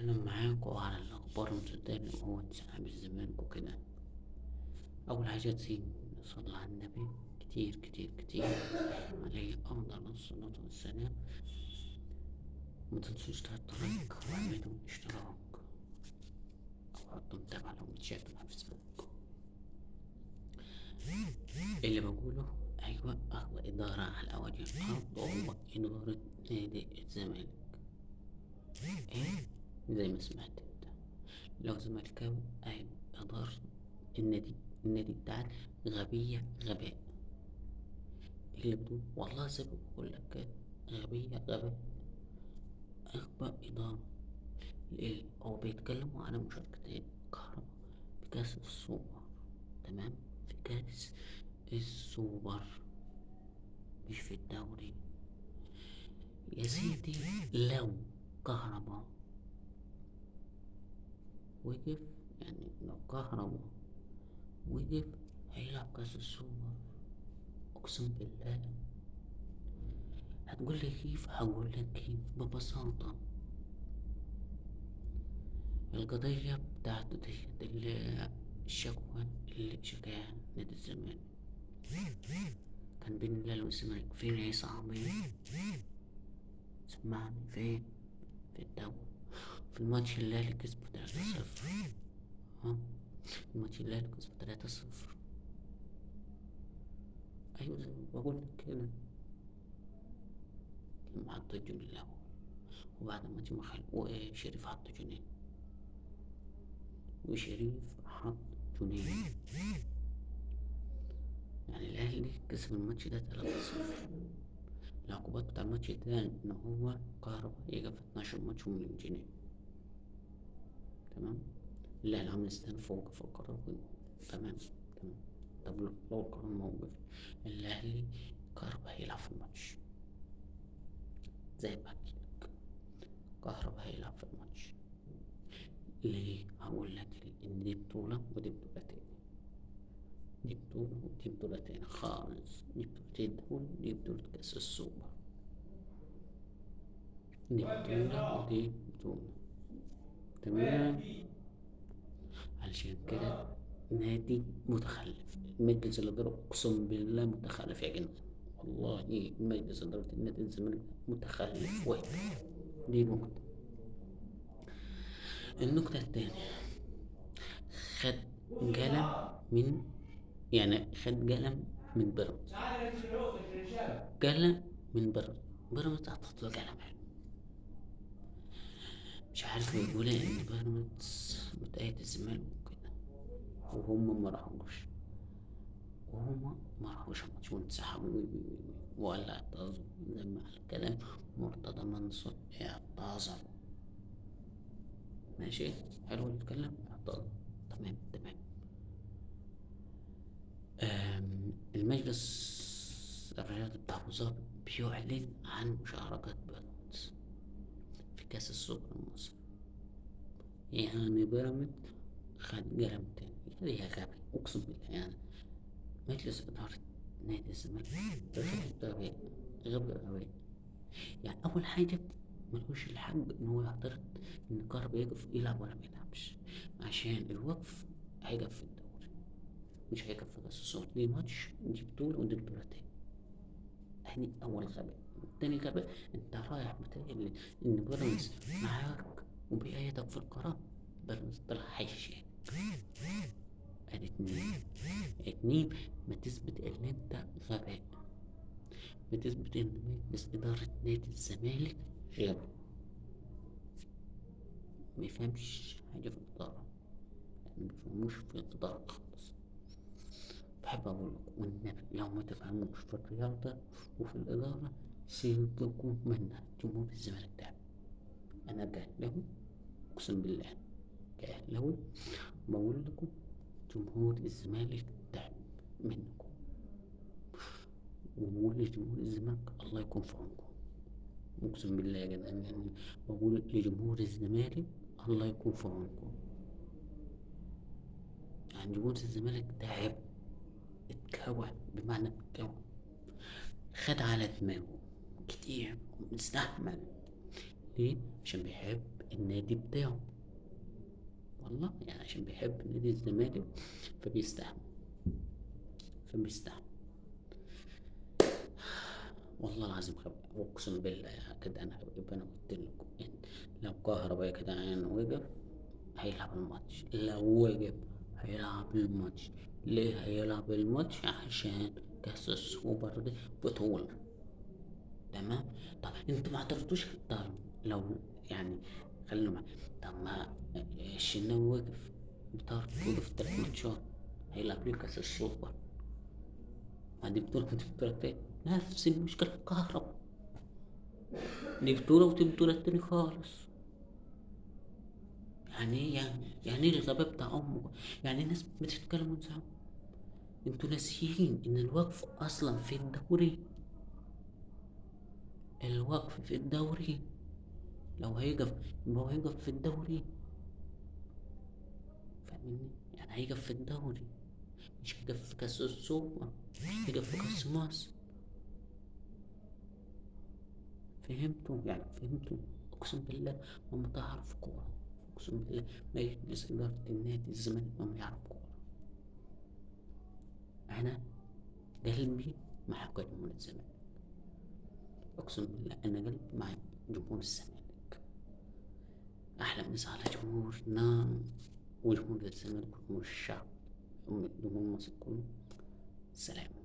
اتكلم معاكم على الاخبار المصدقة وهو انسحاب الزمالك وكده. اول حاجة نصلي على النبي كتير كتير كتير عليه افضل الصلاة والسلام. ما تنسوش تحطوا like واعملوا اشتراك او حطوا متابعة لو بتشاركوا على الفيسبوك. اللي بقوله ايوه، اقوى ادارة على وجه الارض وهو ادارة نادي الزمالك. ايه زي ما سمعت انت، لو زملكاوي ايوه ادارة النادي بتاعك غبية غباء. اللي بتقول والله زي ما بقول لك كده، غبية غباء، اغبى ادارة. ليه؟ هو بيتكلموا على مشاركة كهرباء في كاس السوبر، تمام، في كاس السوبر مش في الدوري يا سيدي. لو كهرباء وقف، يعني لو كهرباء وقف هيلعب كاس السوبر، اقسم بالله. هتقول لي كيف؟ هقول لك كيف ببساطة. القضية بتاعته ديت اللي الشكوى اللي شكاها نادي الزمالك كان بين الهلال والزمالك. فين يا صاحبي؟ سمعني فين؟ في الدوري، في الماتش اللي الاهلي كسبه 3-0. ها، الماتش اللي الاهلي كسبه 3-0. ايوه زي ما بقول لك كده، لما حط الجون الاول وبعد الماتش ما خل وشريف حط جونين، وشريف حط جونين، يعني الاهلي كسب الماتش ده 3-0. العقوبات بتاع الماتش ده ان هو كهربا يقف 12 ماتش ومليون جنيه، تمام. الاهلي عامل استئناف ووقف القرار، تمام تمام. طب لو القرار ما وقف الاهلي، كهربا هيلعب في الماتش زي ما بحكي لك، كهربا هيلعب في الماتش. ليه؟ هقول لك ليه. ان دي بطولة ودي بطولة تاني، دي بطولة ودي بطولة تاني خالص، دي بطولة الدوري ودي بطولة كأس السوبر، دي بطولة ودي بطولة، تمام. علشان كده نادي متخلف، المجلس الإدارة أقسم بالله متخلف يا جدعان، والله المجلس إدارة النادي الزمالك متخلف وهبل. دي نقطة. النقطة التانية، خد قلم من، يعني خد قلم من بيراميدز، قلم من بيراميدز، بيراميدز حطت له قلم حلو. مش عارف بيقول ان بيراميدز متأيد الزمالك وكده، وهم ما راحوش، وهم ما راحوش الماتش وانسحبوا ولا اعتذروا زي ما قال الكلام مرتضى منصور اعتذر. ماشي، حلو الكلام، اعتذر، تمام تمام. المجلس الرياضي بتاع أبو ظبي بيعلن عن مشاركة بيراميدز في كأس السوبر المصري. يعني بيراميدز خد قلم تاني يا غبي، أقسم بالله. يعني مجلس إدارة نادي الزمالك غبي غبي غبي. يعني أول حاجة ملهوش الحق إن هو يعترض إن كهربا يقف يلعب ولا ما يلعبش، عشان الوقف هيقف في الدوري مش هيقف في كأس السوبر. دي ماتش، دي بطولة ودي بطولة تاني. يعني أول غباء. تاني غباء، أنت رايح متهيألي إن بيراميدز معاك وبيأيدك في القرار، بيراميدز طلع حشيش. ادي اتنين، ما تثبت ان انت غباء، ما تثبت ان مجلس ادارة نادي الزمالك غبي ما يفهمش حاجة في الإدارة، يعني ما بيفهموش في الإدارة خالص. بحب أقول لكم والنبي لو ما تفهموش في الرياضة وفي الإدارة سيبكم منها. جمهور الزمالك تعب، أنا كأهلاوي أقسم بالله كأهلاوي بقول لكم جمهور الزمالك تعب منكم، وبقول لجمهور الزمالك الله يكون في عونكم، أقسم بالله يا جدعان. يعني بقول لجمهور الزمالك الله يكون في عونكم. يعني جمهور الزمالك تعب، اتكوى، بمعنى اتكوى، خد على دماغه كتير ومستحمل. ليه؟ عشان بيحب النادي بتاعه، والله يعني عشان بيحب نادي الزمالك فبيستحمل، فبيستحمل. والله العظيم خبيب، اقسم بالله يا جدعان خبيب، انا قلت لكم إن لو كهربا يا جدعان وقف هيلعب الماتش، لو وقف هيلعب الماتش. ليه هيلعب الماتش؟ عشان كاس السوبر دي بطولة. تمام. طب انتوا ما اعترضتوش؟ طب لو يعني خلينا معاك، طب ما الشناوي وقف بطارق، وقف 3 ماتشات، هيلعب ليه كاس السوبر؟ ما دي بطولة ودي بطولة تاني، نفس المشكلة في الكهرباء، دي بطولة ودي بطولة تاني خالص. يعني ايه يعني ايه الغباء بتاع امه؟ يعني الناس بتتكلم وتزعق، انتوا ناسيين ان الوقف اصلا في الدوري، الوقف في الدوري لو هيقف يبقى هو هيقف في الدوري، فاهمني؟ يعني هيقف في الدوري، مش هيقف في كاس السوبر، هيقف في كاس مصر. فهمتوا؟ يعني فهمتوا؟ اقسم بالله ما تعرف كوره، اقسم بالله مجلس اداره النادي الزمالك ما يعرف كوره. انا قلبي مع جمهور الزمالك، اقسم بالله انا قلبي مع جمهور الزمالك. احلى مسا على جمهورنا وجمهور الزمالك وجمهور الشعب وجمهور مصر كله. سلام.